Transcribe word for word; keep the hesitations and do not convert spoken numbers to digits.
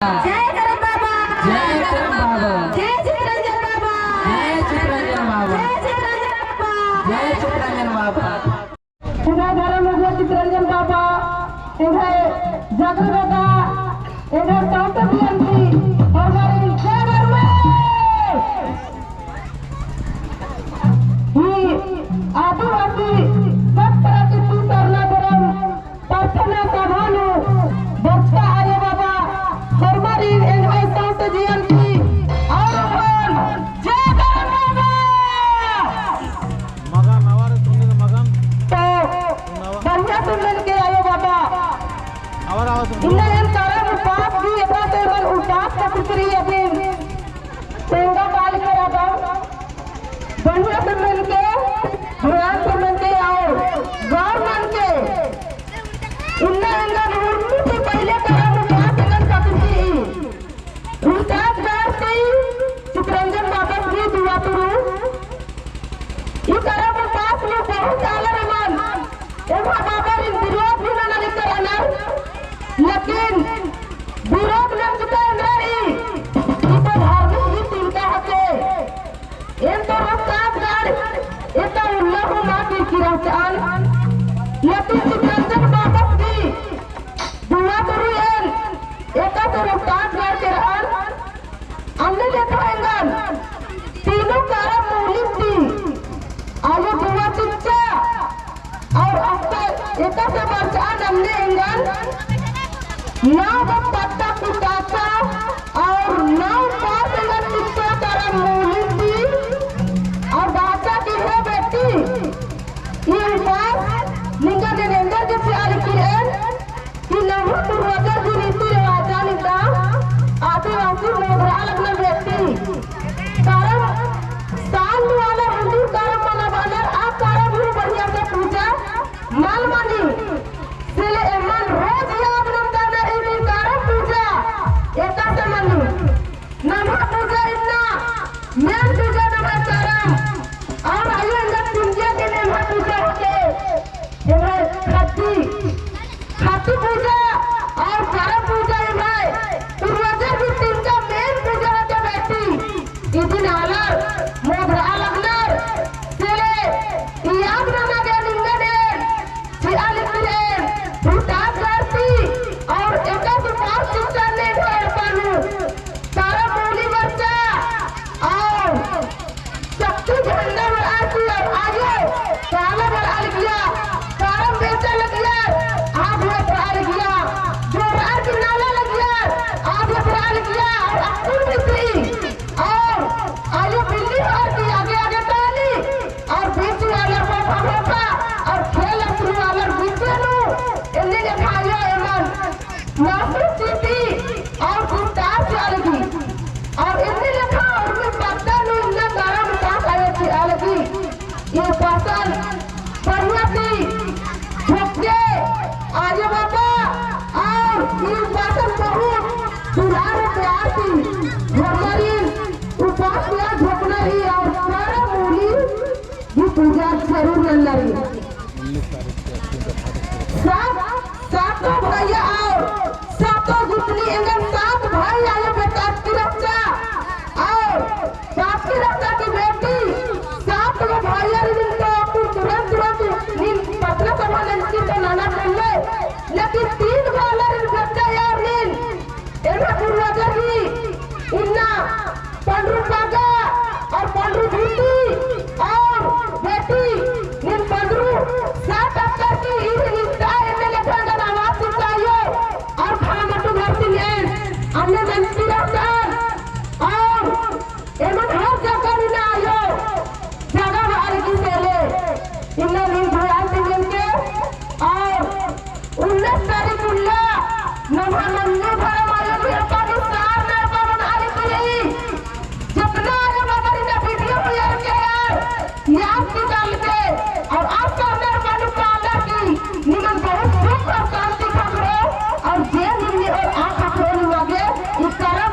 जय करम बाबा। जय करम बाबा। जय चितरंजन बाबा। जय चितरंजन बाबा। जय चितरंजन बाबा। जय चितरंजन बाबा। एंग्है धरम अगुवा चितरंजन बाबा, एंग्है जागरण दादा, एंग्है सौंसे जिया ती, और हमारी जय धर्मेस। ई आदिवासी सत प्रकृति सरना धरम प्रार्थना सभा नू बरचका आयो बाबा, होरमारिन एंग्है सौंसे जिया ती, और अपन जय धर्मेस बाबा। मगन, आवार सुनने के मगन। तो बढ़िया से मेनके आयो बाबा। आवार आवार सुन। इन्ना एन करम उपास भी एकासे मन उपास का फिक्री अदिन। तेंगा काल के राजा। बढ़िया से मेनके, ध्यान से मेनके और गौर मेनके। इन्ना एंगन उर्मी से पहले करम उपास एंगन का फिक्री। उनका गार ती चितरंजन बाबस गही दुआ तुरु। ई करम उपास नू बहुत आलर एमन, एम्है बाबारिन विरोध भी नना लिक्कर रअनर, लेकिन विरोध नंजका एन्दरा रई, ई तो धार्मिक ही तिंका हके। एन तो रोहतास गढ़, एता उल्ला हूँ मा किरकी रहचकन, लेकिन चितरंजन बाबस गही दुआ तुरु एन एकासे रोहतास गढ़ केरअन। अन्ने लेखा एंगन तीनों करम मूली ती आयो दुआ चिच्चा और अक्सर एकासे बरचकन। अन्ने एंगन नौ गो पत्ता कुटाचा और नौ उपास एंगन चिच्चा करम मूली ती और बाचा कि हे बेटी, ई उपास निंगा एन्देरगे चिआ लगी रई कि नम्है पूर्वजर गही रीति रिवाजन इन्ना आदिवासी मोधरआ लगनर बेटी। करम साल नू आलर उन्दुर करम मनाबअनर, आ करम हूँ बढ़िया से पूजा मल मनी। से ले एमन रोज याद नंदनर ई करम पूजा एकासे मनी। नम्है पूजा इन्ना main पूजा नम्है करम। और आयो एंगा पुंजिया के नम्है पूजा होते, एम्है खत्ती, खत्ती पूजा और करम पूजा एम्है पूर्वजर गही तिंका main पूजा होते बेटी। इदिन आलर मोधरआ लगनर, से ले ई याद नना गे निंगन एन चिआ लगी रई, भूटान धरती और एकासे उपास चिच्चा ने घर पानू। करम मूली बरचा और शक्ति झंडा बरआ की और आयो काला बरआ लगिया, करम बेचा लगिया, आद बरआ लगिया, जोरआ की नाला लगिया, आद बरआ लगिया और अक्कुन मिश्री और आयो बिल्ली और की आगे आगे ताली और बीच वाला मोटा मोटा और खेल शुरू वाला बीच नू एन्ने लेखा आयो एमन मासूम चीटी और गुट्टा चालगी और एन्ने लेखा और में पत्ता नू इन्ना करम उपास आयो चालगी। ये उपासन बढ़िया ती झोंके आयो बाबा और ये उपासन बहुत दुलार प्यार ती होरमारिन उपास या झोंकना ही और करम मूली ई पूजा जरूर नन्ना रई। सात, सातों भैया और सातों गुतनी एंगन सात भाई आयो बेटाचकी रहचा और बाचकी रहचा की बेटी सात गो भैया नीन तो अक्कुन तुरंत तुरंत नीन प्रार्थना सभा नंजकी तो नना पोल्ले, लेकिन तीन गो आलर नीन भेज्जा यार नीन एम्है पूर्वजर ही इन्ना पंडरू पागा और पंडरू धोती और बेटी नीन पंडरू सात अक्कर की इन्ना एन्ने लेखा एंगन आवाज चिच्चा आयो और खाना मटू घर ती नीन अन्ने मंजकी रहचन और एमन हर जगह नीन आयो जगह बआ लगी से ले इन्ना नीन भैया ती नीन के और उन्नीस तारीख उल्ला नम्है नन्नू धरम आयो भी एड़पा नू सरना एड़पा मना लगी रई। जितना आयो बाबा इन्ना video में यार के यार, याद निकाल के, और आ सरना एड़पा नू काला की निमन बहुत सुख और शांति ख़क्खरो, और जे निमन और आ ख़क्खरो निमा गे, ई करम